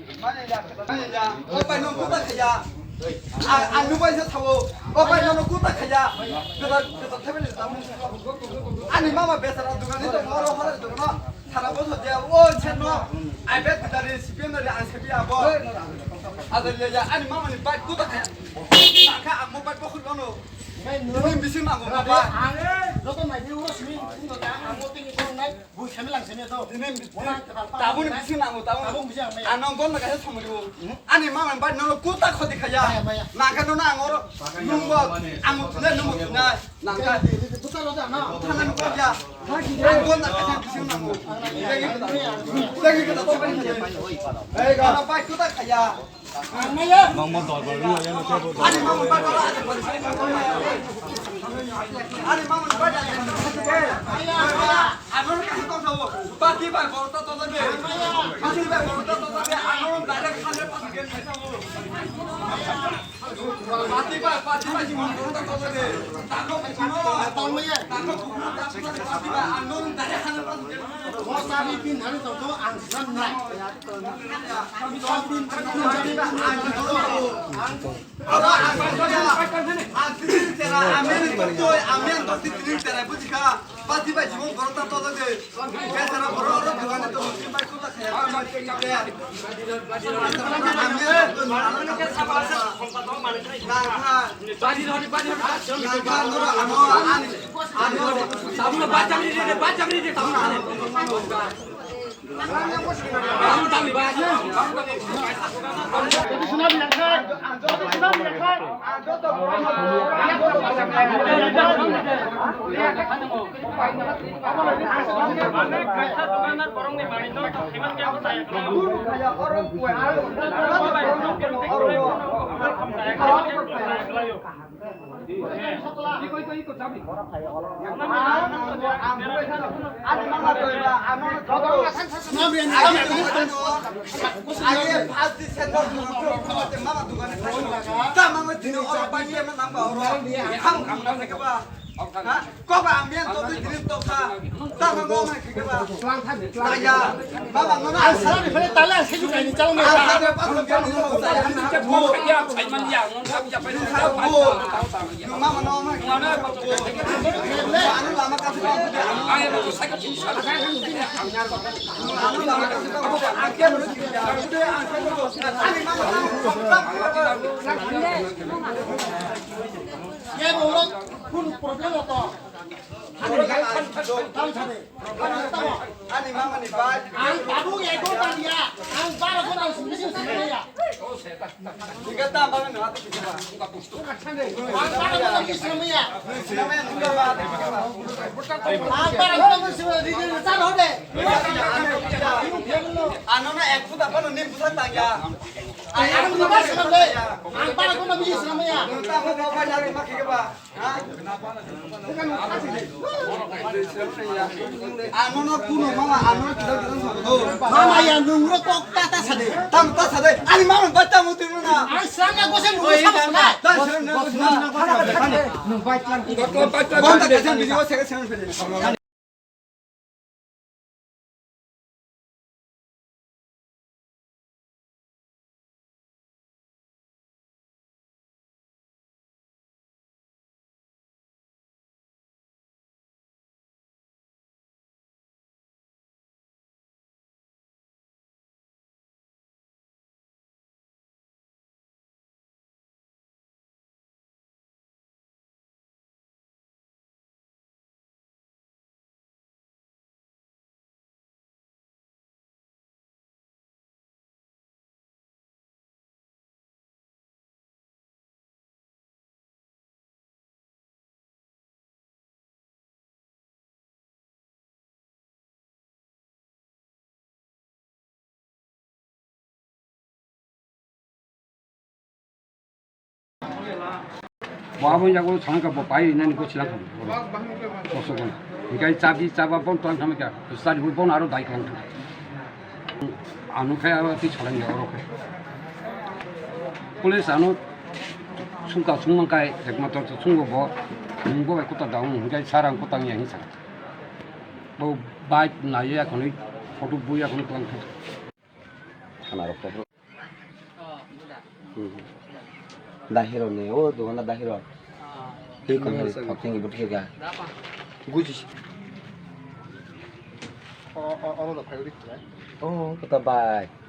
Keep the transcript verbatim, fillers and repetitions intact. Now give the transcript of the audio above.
Manya ya, manya ya. O bai no kuta khaya. A, a nubai se thawo. O bai no kuta khaya. Kuta, kuta thebe le tamu. Ani mama besara dugan ni to moro hore to no. Thara bo so je o che no. Ai bet dari sipion dari an sepi abo. Ada le ya ani mama ni bai kuta khaya. Ka ang mo bai bo khul no. Ni bisi ma mo ba. Ang joto mai di uro simi kuta ang mo tingi ko nai. Bui kami lang sini to. Ini tabun bisi nangu tabun. Tabun bisi ang maya. Anong gon na kaya somri. Ani mama bai no kuta khodi khaya. Maya, maya. Nangka no nang oro. Nungbo ang tune nungbo tune. Nangka. Buta lo da na. Thana nungbo ya. Ang gon na kaya bisi nangu. Lagi kita. Lagi kita. Hei, ga. Bai kuta khaya. Koba ang biang totwi drip tokha. Tamo bo mai khikeba. Taya. Baba no na. Ang sari phale tala se ju kaini chalo me. Ang sari pa thong biang no sa ya. Mama no mai. Anu lama ka. Anu lama ka. Ani mama. Ye bo ro kun problem to. Ani mama ni bai. Ang tabuk ego tanya. Ang bara kona sumisi sumaya. Tiga ta bang na tu tiga. Ang bara kona sumaya. Ang bara kona sumaya di di char hode. Ano na ek futa pano nim futa tanya. Ang bara kona sumaya. Ang bara kona sumaya. Ta mo ba na ma ke ba. Ano no kuno mama, ano no kidal kidal sabo. Mama ya nungro kok tata sade. Tam ta sade. Ani mama ba tam tu na. Ai sanga gose nungro sabo na. Ta sade na. Nung bai tlang. Bonda kaisa video sega sega pele. Bo abo yago thangka bo pai nani ko silang kha. Kosok. Hikai chabi chaba bon tang thangka. Sari bon aro dai klang thang. Ano khe aro ti chalang ya oro khe. Police ano sungka sungmang kai ekmator sungo bo. Nungbo bai kuta daung hikai sarang kuta ya hinsa. Bo bike naiya khonwi photo buya khonwi klang thang. Thana rok. Hmm. Dahiro ni, o dogan na dahiro. Hi kon hai, thok tinggi but khe ga. Guji. O, o, o, lo, phai uri. O, kota bai.